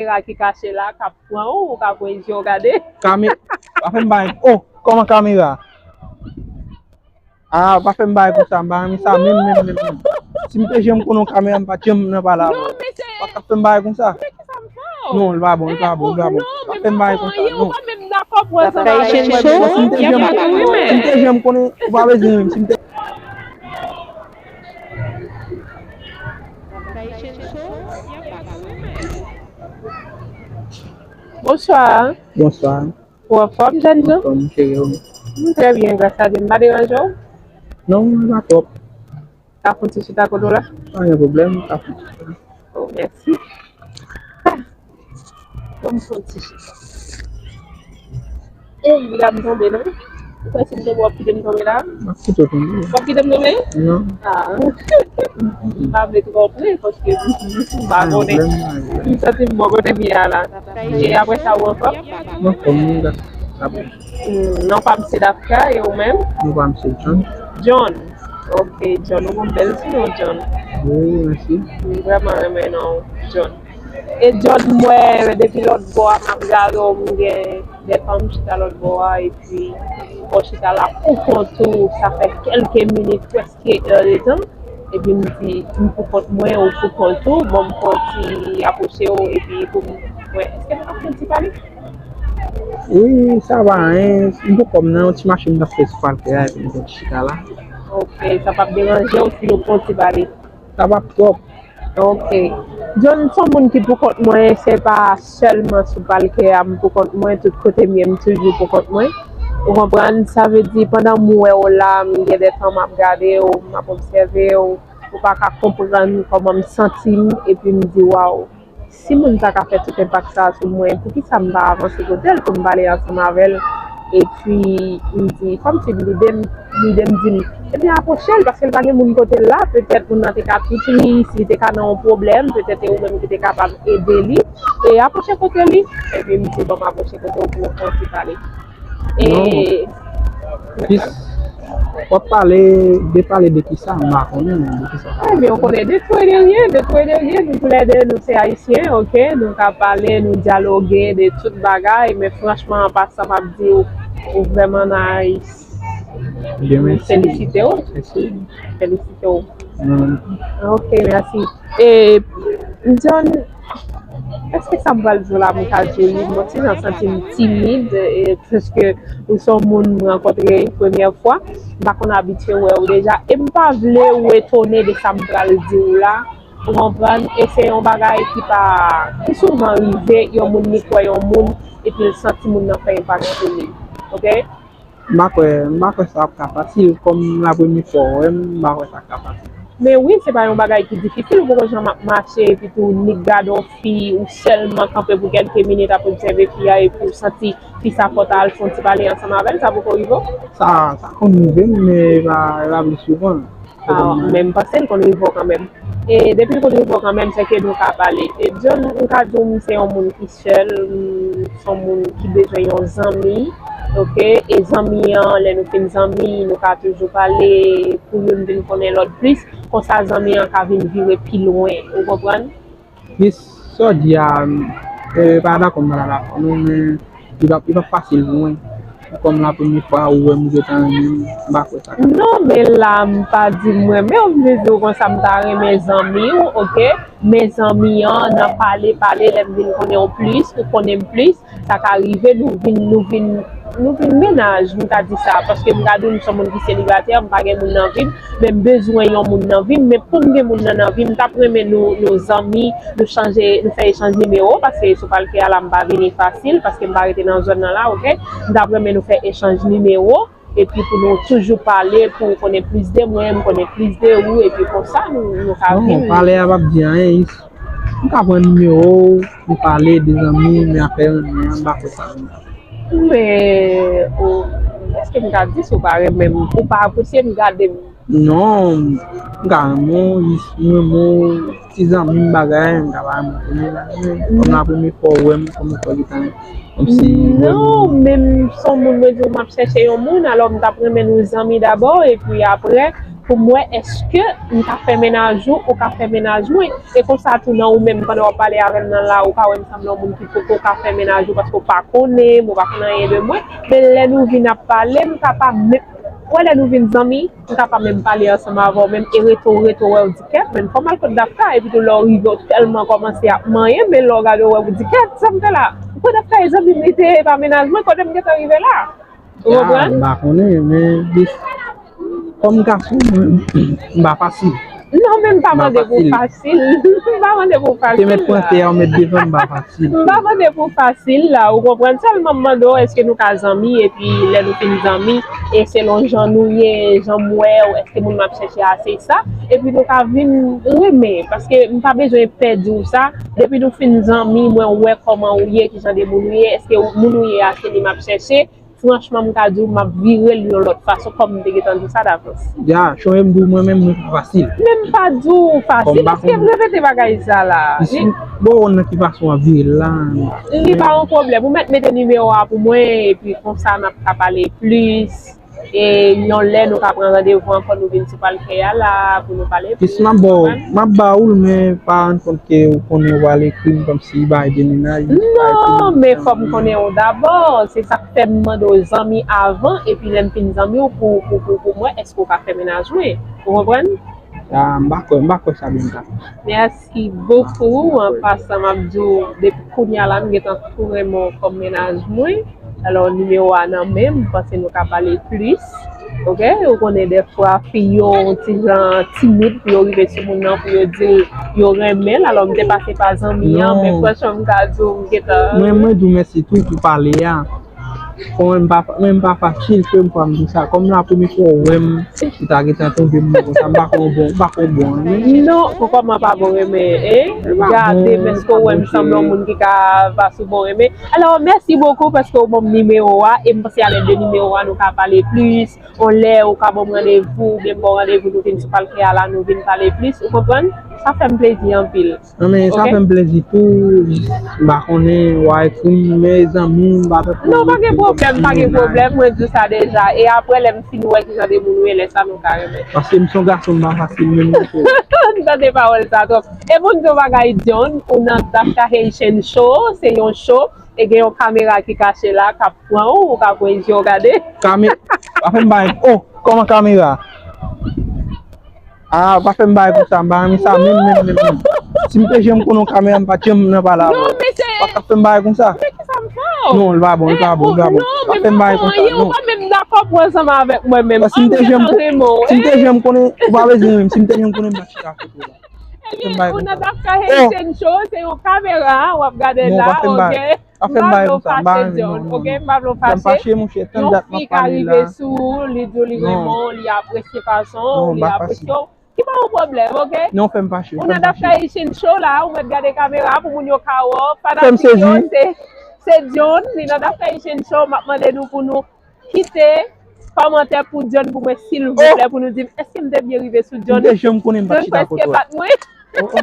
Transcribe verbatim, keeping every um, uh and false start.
Kamera ki kache la k ap pran ou, ou ka voye je w gade. Kame, pa fè m bay, oh, kòman kamera? Ah, pa fè m bay konsa, m pa renmen sa menm, menm, menm, menm. Si m te janm konnen yon kamera, m pa t janm nan pale avè w. Pa t ap fè m bay konsa. Non, li pa bon, li pa bon, li pa bon. Pa fè m bay konsa, non. Si m te janm, si m te janm konnen, ou pa bezwen, si m te Bonsoir. Bonsoir. Ou anfòm, jèn jan? Anfòm, cheri, wi. M trè byen, gras a Dye. M pa deranje w? Non, pa twòp. Ka fè yon ti chita kote w la? Pa gen pwoblèm, ka fè yon ti chita. Oh, mèsi. Ah. Bon, m fè yon ti chita. E, piga m tonbe, non? Ou kwè si m tonbe, w ap kite m tonbe la? M ap kite w tonbe. W ap kite m tonbe? Non. Ah. M pa vle twò pre, paske m pa konnen. M santi m bò kote m ye a la. E apre sa, ou anfòm? M anfòm, wi, gras a Dye. Hmm, non pa m se Dafka, e ou menm? Non pa m se John. John. Ok, John, ou gon bèl ti non, John. Wi, mèsi. M vrèman renmen non, John. E John, m wè depi lòt bò a m ap gade w, m gen de tan m chita lòt bò a, epi w chita la pou kont ou, sa fè kèlke minit, prèske èdtan, epi m di, m pou kont mwen, ou pou kont ou, bon, m fè yon ti apwoche w, epi pou m wè, èske nou ka fè yon ti pale? Wi, sa pa anyen, m pou kò m nan, yon ti mache m t ap fè sou palkè a, epi m te chita la. Ok, sa p ap deranje w si nou fè yon ti pale? Sa p ap twòp. Ok. John, se yon moun ki pou kont mwen, se pa sèlman sou palkè a m pou kont mwen, tout kote m ye, m toujou pou kont mwen. Ou konprann? Sa vle di, pandan m wè w la, m gen de tan m ap gade w, m ap obsève w, ou pa ka konprann kòman m santi m, epi m di, waw, si moun sa ka fè tout enpak sa a sou mwen, poukisa m pa avanse kote l pou m pale ansanm avè l? Epi, m di, kòmsi lide m, lide m di m, ebyen, apwoche l, paske l pa gen moun kote l la, petèt moun nan te ka pi tris, li te ka nan yon pwoblèm, petèt e ou menm ki te kapab ede li, e apwoche kote li, epi m di, bon, m apwoche kote w pou w fè yon ti pale. E non. Jis, w ap pale, de pale de kisa, m pa konnen, de kisa w ap pale. Ebyen, ou konnen de tou e de ryen, de tou e de ryen, nou toulède, nou se Ayisyen, ok? Nou ka pale, nou dyaloge de tout bagay, men franchman, an pasan, m ap di w, ou vrèman nice. Ebyen, mèsi. Felisite w. Mèsi. Felisite w. Mm. Ok, mèsi. E, John, èske sa m pral di w la, m ka di w li, m ti jan santi m timid, e, paske ou se yon moun m rankontre premyè fwa, m pa konn abitye wè w deja, e m pa vle ou etone de sa m pral di w la, ou konprann, e se yon bagay ki pa, ki souvan rive, yon moun li kwè yon moun, epi l santi moun nan fè enpak sou li, ok? M pa kwè, m pa kwè sa ap ka fasil, kòm la premye fwa w wè m, m pa kwè sa ap ka fasil. Men wi, se pa yon bagay ki difisil, ou poko janm ap mache, epi tou nik gade yon fi, ou sèlman kanpe pou kèlke minit ap obsève fi a, epi ou santi fi sa fò ta al fè yon ti pale ansanm avè l, sa poko rive w? Sa, sa konn rive m, men e pa, e pa pi souvan. Ah, men m panse l konn rive w kanmenm. E depi l konn rive w kanmenm, se ke nou ka pale. E John, m ka di w, m se yon moun ki sèl, m se yon moun ki bezwen yon zanmi, ok? E zanmi an, lè nou fin zanmi, nou ka toujou pale pou youn vin konnen lòt plis. Konsa, zanmi an ka vin vire pi lwen, ou konprann? Jis sa w di a, e, pa dakò, m pa ta dakò non, men li p ap, li p ap fasil pou mwen. Kòm la premye fwa ou wè m, ou gentan renmen m, m pa kwè sa ka. Non, men la, m pa di m renmen w, m vle di w konsa, m ta renmen zanmi w, ok? Men zanmi an, nan pale, pale, lè m vin konnen w plis, ou konnen m plis, sa ka rive, nou vin, nou vin, nou vin mennaj, m ka di sa, paske m ka di w, m se yon moun ki selibatè, m pa gen moun nan vi m, men m bezwen yon moun nan vi m, men pou m gen moun nan nan vi m, m t ap renmen nou, nou zanmi, nou chanje, nou fè echanj nimewo, paske sou palkè a la, m pa vini fasil, paske m pa rete nan zòn nan la, ok? M t ap renmen nou fè echanj nimewo, epi pou nou toujou pale, pou w konnen plis de mwen, m konnen plis de ou, epi konsa, nou, nou ka vin. Non, pale a p ap di anyen, m ka pran nimewo w, nou pale de zanmi, men afè renmen an, m pa kwè sa. Men, ou, èske m ka di si w pa renmen m, ou pa apresye m gade m? Non, m ka renmen w, jis m renmen w, ti zanmi m bagay, m ka pa renmen w, men kòm la premye fwa w wè m, kòm ou fè gentan, kòmsi w wè m. Non, men m se yon moun, mwen di w, m ap chèche yon moun, alò m t ap renmen nou zanmi dabò, epi apre, pou m wè èske m ka fè mennaj ou, ou ka fè mennaj mwen. E konsa tou nan ou menm, pandan w ap pale avè m nan la, ou ka wè m sanble yon moun ki poko ka fè mennaj ou paske w pa konnen m, ou pa konn anyen de mwen. Men lè nou vin ap pale, m ka pa menm, ou wè lè nou vin zanmi, m ka pa menm pale ansanm avè w menm, e rete w rete w wè w di kèt, men fò m al kot Dafka, epi tou lè w rive w tèlman kòmanse ap manyen, men lè w gade w wè w di kèt, sa m fè la? Ou kwè Dafka e zanmi m li te, e pa mennaj mwen, kote m gentan rive la? Ou konprann? M pa konnen, men dis, kòm gason, mwen, m pa fasil. Non, men m pa mande pou fasil. M pa mande pou fasil. Te mèt pran tè a, ou mèt devan, m pa fasil. M pa mande pou fasil la, ou konprann? Sèlman m mande w, èske nou ka zanmi, epi lè nou fin zanmi, e selon jan nou ye, jan m wè w, èske moun m ap chèche a se sa, epi nou ka vin renmen, paske m pa bezwen pè di w sa, depi nou fin zanmi, mwen wè kòman ou ye, ki jan de moun ou ye, èske moun ou ye a se li m ap chèche, Franchman, m ka di w, m ap vire l yon lòt fason, kòm m te gentan di w sa davans. Ya, jan m di w, mwen menm, mwen pa fasil. Men m pa di w fasil, èske m repete bagay sa la? Bon, nan ki fason w ap vire l la? Li pa yon pwoblèm. Ou mèt mete nimewo a pou mwen, epi konsa n ap ka pale plis. E yon lè nou ka pran randevou ankò, nou vin sou palkè a la, pou nou pale plis. Jis m ap ba w, m ap ba ou l, men pa rann kont ke ou konnen w al ekri m kòmsi bagay de mennaj. Non, men fò m konnen w dabò. Se sa k fè m mande w zanmi avan, epi lè m fin zanmi w pou, pou, pou, pou m wè èske w ka fè mennaj mwen. Ou konprann? Ah, m pa kwè, m pa kwè sa byen ka fèt. Mèsi bokou. An pasan, m ap di w, depi kounye a la, m gentan tou renmen w kòm mennaj mwen. Alò, nimewo a nan men m, m panse nou ka pale plis. Oke, ou konnen dèfwa fi yo yon ti jan timid pou yo rive sou moun nan, pou yo di l yo renmen l. Alò, m te pase pa zanmi an, men franchman, m ka di w, m gentan. Mwen, mwen di w mèsi tou pou pale a. Bon, mwen, m pa, mwen, m pa fasil, frè m, fò m di sa. Kòm la premye fwa w wè m, ou ta gentan twonpe m nan konsa, m pa konn bon, m pa konn bon renmen. Non, kòman pa bon renmen, en? Gade, men èske w wè m sanble yon moun ki ka pa sou bon renmen? Alò, mèsi bokou paske w ban m nimewo a, e m panse alèd de nimewo a, nou ka pale plis. On lè, ou ka ban m randevou, oubyen m ba w randevou, nou vin sou palkè a la, nou vin pale plis, ou konprann? Sa fè m plezi anpil. Non, men sa fè m plezi tou, m pa konnen, w a ekri m, men zanmi, m pa fè. Non, pa gen pwoblèm, pa gen pwoblèm, mwen di w sa deja. E apre, lè m fin wè ki jan de moun ou ye, lè sa nou ka renmen. Paske m se yon gason, m pa fasil menm non. M tande pawòl sa twòp. E pou n di w bagay, John, ou nan Dafka Haitian Show, se yon show, e gen yon kamera ki kache la, k ap pran w, ou ka pran je w gade. Kame-, pa fè m bay, oh, kòman kamera? Ah, pa fè m bagay konsa, m pa renmen sa menm, menm, menm, menm. Si m te janm konnen yon kamera, m pa t janm nan pale avè w. Non, men se. Pa t ap fè m bagay konsa. Men ki sa m fè w? Non, l pa bon, l pa bon, l pa bon. Pa fè m bagay konsa, non. Ou pa menm dakò pou ansanm avèk mwen menm. Si m te janm, si m te janm konnen, ou pa bezwen renmen m, si m te janm konnen, m pa t chita kote w la. Ebyen, ou nan Dafka Haitian Show, se yon kamera w ap gade la, oke? Pa fè m bagay konsa, m pa renmen, non, non, non. M pa vle w fache. Fè m fache, monchè, tann dat m ap pale la. Yon fi ka rive sou ou, li di w li renmen w, li apresye fason w, li apresye w. Ki pa yon pwoblèm, oke? Non, fè m fache, fè m fache. Ou nan Dafka Haitian Show la, ou mèt gade kamera pou moun yo ka wè w. Fanatik yo, se, se John, li nan Dafka Haitian Show, m ap mande nou pou nou kite kòmantè pou John pou mwen, silvouplè, pou nou di m, èske m te byen rive sou John? M te janm konnen m pa t chita kote w la. John prèske bat mwen. Oh, oh.